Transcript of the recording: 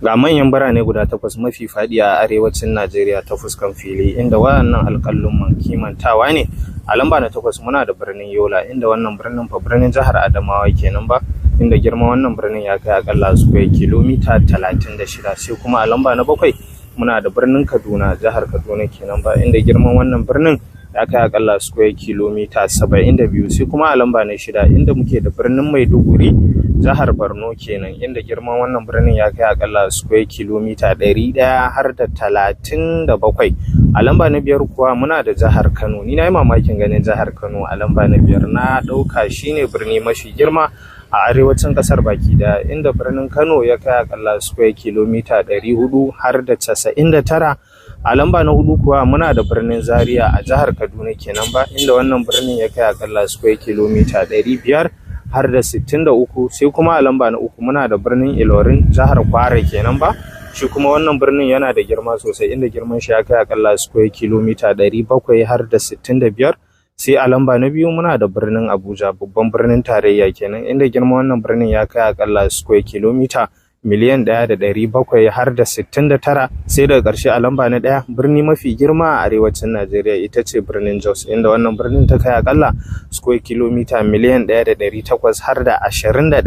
Ga manyan birane guda takwas mafi faɗi a arewacin Najeriya ta fuskan fili, inda waɗannan alƙaluman kimantawa ne. A lamba na takwas muna da birnin Yola, inda wannan birnin fa birnin jihar Adamawa kenan ba, inda girman wannan birnin ya kai akalla square kilomita 36. Sai kuma a lamba na bakwai muna da birnin Kaduna, jihar Kaduna kenan ba, inda girman wannan birnin ya kai akalla square kilomita 72. Sai kuma a lamba na shida, inda muke da birnin Maiduguri, jihar Borno kenan, inda girman wannan birnin ya kai akalla square kilomita 137. A lamba na biyar kuwa muna da jihar Kano. Ni na yi mamakin ganin jihar Kano a lamba na biyar, na ɗauka shine birni mafi girma a arewacin ƙasar baki daya, inda birnin Kano ya kai akalla square kilomita 499. A lamba na hudu kuwa muna da birnin Zaria a jihar Kaduna kenan ba, inda wannan birnin ya kai akalla square kilomita 563. Sai kuma a lamba na uku muna da birnin Ilorin, jihar Kwara kenan ba. Shi kuma wannan birnin yana da girma sosai, inda girman shi ya kai akalla square kilomita 765. Sai a lamba na biyu muna da birnin Abuja, babban birnin tarayya kenan, inda girman wannan birnin ya kai akalla square kilomita 1,769,000. Sai daga ƙarshe a lamba na ɗaya, birni mafi girma a arewacin Najeriya ita ce birnin Jos, inda wannan birnin ta kai akalla square kilomita 1,821,000.